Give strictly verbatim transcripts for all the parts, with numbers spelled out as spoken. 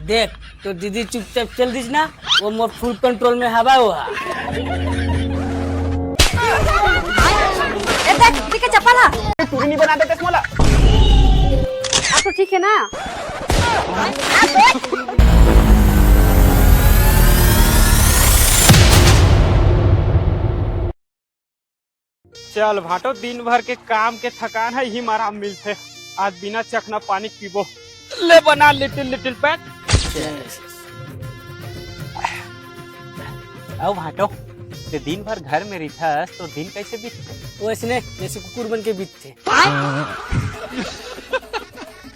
देख, तोर दीदी चुपचाप चल दिस ना, वो मोर फुल कंट्रोल में हवा वो हा। ए देख, ठीक है, चप्पल हा। टूरी नहीं बना देते मोला। अब तो ठीक है ना? चल भाटो, दिन भर के काम के थकान हे, इही म आराम मिलथे। आज बिना चखना पानी पीबो। ले बना little little pack। अउ भाटो, ते दिन भर घर में रहिथस, तोर दिन कैसे बीतथे? वैसने जैसे कुकुर बन के बीतथे।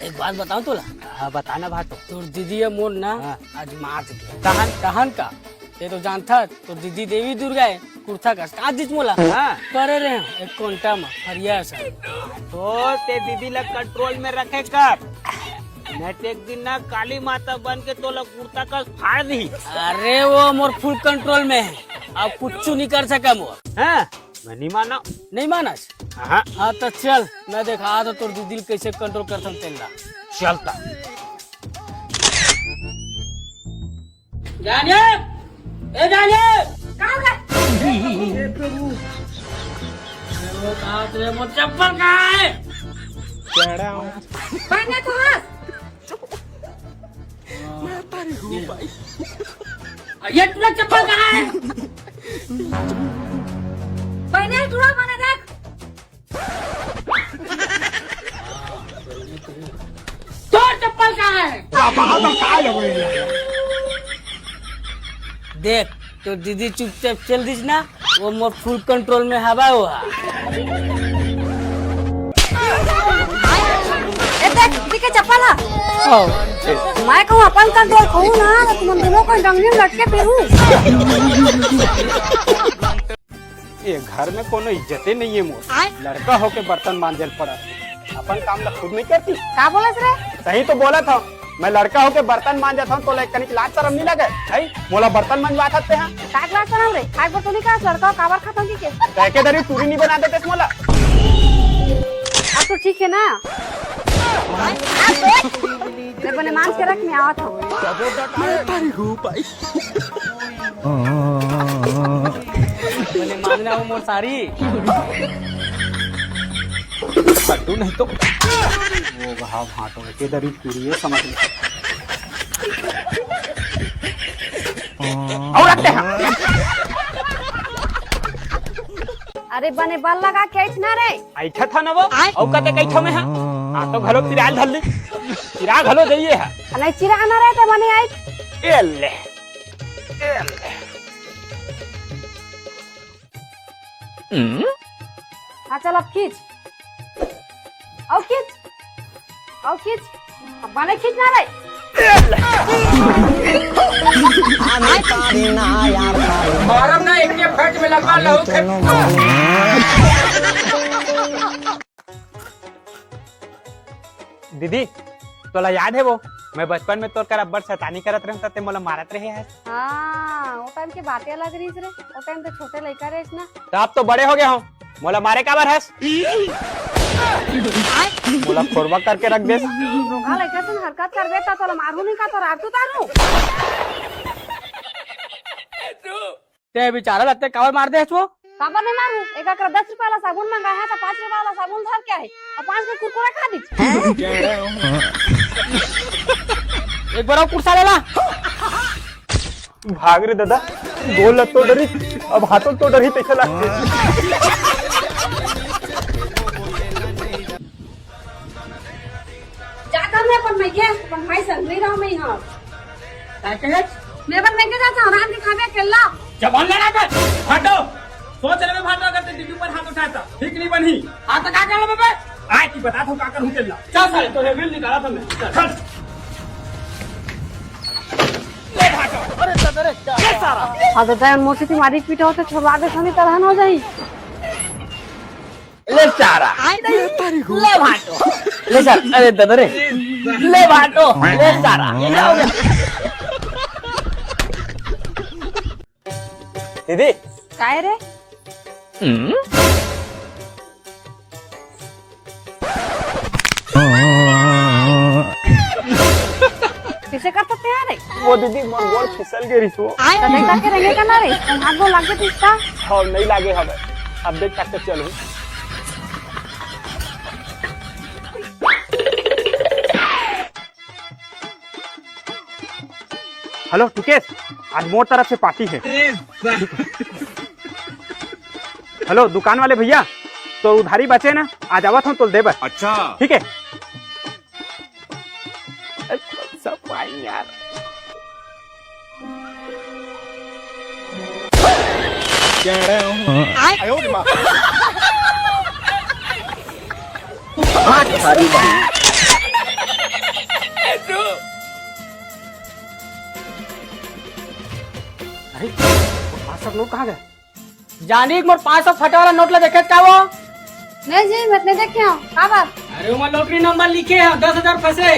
एक बात बताऊं तोला? हाँ, बता ना भाटो। तोर दीदी या मोर ना हाँ। आज मात गे। तहन? तहन का? ते तो जानथस, तोर दीदी देवी दुर्गा हे, कुर्ता कस काट दिस मोला। हाँ। करे रहे एक कोंटा म, हरिया सा। तो ते दीदी ला कंट्रोल में रखे कर, नहीं तो एक दिन ना काली माता बन के तोला कुर्ता कस फाड़ दी। अरे वो मोर फुल कंट्रोल में हे, अब कुछ नहीं कर सका मोर। हाँ, मैं नहीं माना। नहीं मानस? हाँ। हाँ तो चल, मैं देखा तो तोर दीदी ला कैसे कंट्रोल करथन तेला। चलता। जानिए, ए जानिए। का हो गया? हे प्रभु। अरे वो कहाँ से, वो चप्पल कहाँ है? पहने तो हाथ। मैं तारी हूँ भाई। ये टूरा चप्पल कहाँ है? पहने टूरा, मैंने देख। तोर चप्पल कहाँ है? देख, तोर दीदी चुपचाप चल दिस ना, वो मोर फुल कंट्रोल में हवा हुआ। ए देख, दीदी के चप्पल है। मैं कहूँ अपन कंट्रोल कहूँ ना, तो तुम दोनों को डंडी में लटके फिरूँ। ये घर में कोनो इज्जते नहीं है मोर। आय? लड़का होके बर्तन मांजे ल पड़त, अपन काम ला खुद नहीं करती। का बोलस रे? सही तो बोलत हूँ, मैं लड़का होके बर्तन मांजत हूँ, तो ले कनिक लाज शरम नहीं लगे? है, मोला बर्तन मंजवात हते हैं। का लाज शरम रे? खाए बर तो नहीं कहा, लड़का हो काबर खाता हूँ कि के? तो एके दरी टूरी नहीं बना देते मोला। अब तो ठीक है ना? मैं बने मांज के रख, मैं आवत हूँ। मैं तारी हूँ भाई। बने मांजना हो मोर सारी। फट्टू नहीं तो। वो भाव भाटो के दरी पूरी है, समझ ले। और रखते हैं। अरे बने बल लगा के ऐठ ना रे। ऐठा था ना वो। आय। अउ कते कैठो में है? आ तो घलो चिराल धर ले। चिरा घलो दइए है। नहीं चिरा ना रे, ते बने आई। ए ले। ए ले। हाँ, चल अब खींच। अउ खींच। अउ खींच। अब बने खींच ना रे। मारब ना, एक के फट में लगवा लहू थे। दीदी, तोला याद है वो, मैं बचपन में तोर कर अब्बड़ शैतानी करत रहें, त ते मोला मारत रहे हस। हाँ, वो टाइम के बातें अलग रहीस रे। वो टाइम तो छोटे लइका रहीस ना। त अब तो बड़े हो गए हो, मोला मारे काबर हस? मोला खोरवा करके रख देस। रोगहा लइका सन हरकत करबे त तोला मारू नहीं का, तोर आरतू तारू। ते बिचारा लगते काबर मार दे हस वो? काबर नहीं मारू? एक अकरा दस रुपया वाला साबुन मंगाया था, पाँच रुपया वाला साबुन धर के आए और पाँच के कुरकुरा खा दी। एक बार और कुर्सा ले ला। भाग रे दादा, गोल तो डरी, अब हाथों तो डरी, पैसा लागते। जाता मैं अपन मैया, अपन भाई संग नहीं रहा मैं यहाँ। का कहे? मैं अपन मैया जाता हूँ, रात के खावे अकेला। जबान लड़ा कर, हटो। सोच रहे भाटो, अगर ते दीदी ऊपर हाथ उठाता, ठीक नहीं बनी। हाँ, तो का कर लो बे? आय की बता दो, का करूँ तेला। चल साले, तो हेबिल निकाला था मैं। चल, चल। ले भाटो। अरे, अरे, क्या? ये सारा। हाँ, तो तैं मोसी तुम्हारी पीटा होते, छोड़वा दे, सनी तरह हो जाई। ले सारा। ले भाटो। ले सारा। अरे दादा रे। ले भाटो। ले सारा। ये क्या हो गया? दीदी। काय रे? हम्म? ओ दीदी, मोर गोड़ फिसल गे रिहिस वो। त देख ताक के रेंगे का ना रे, हाथ गोड़ लाग गे रिहिस का? हाँ, नइ लागे हवय। अब देख ताक के चलहूँ। हेलो टुकेश, आज मोर तरफ से पार्टी हे। हेलो दुकान वाले भैया, तोर उधारी बचे ना, आज आवत हँव तोला दे बर। अच्छा। ठीक हे। सब पाई यार। अरे, वो पाँच सौ नोट कहाँ गए? जानी, मोर पाँच सौ फटे वाला नोट ला देखे का वो? नहीं जी, मैं नहीं देखे हँव। का बात? अरे, ओमा लॉटरी नंबर लिखे हे, दस हजार फंसे।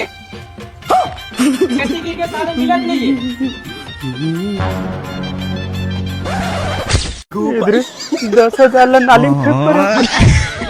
कैसे की के सारे मिलत नहीं है। दस हजार ला नाली में फेंक परे।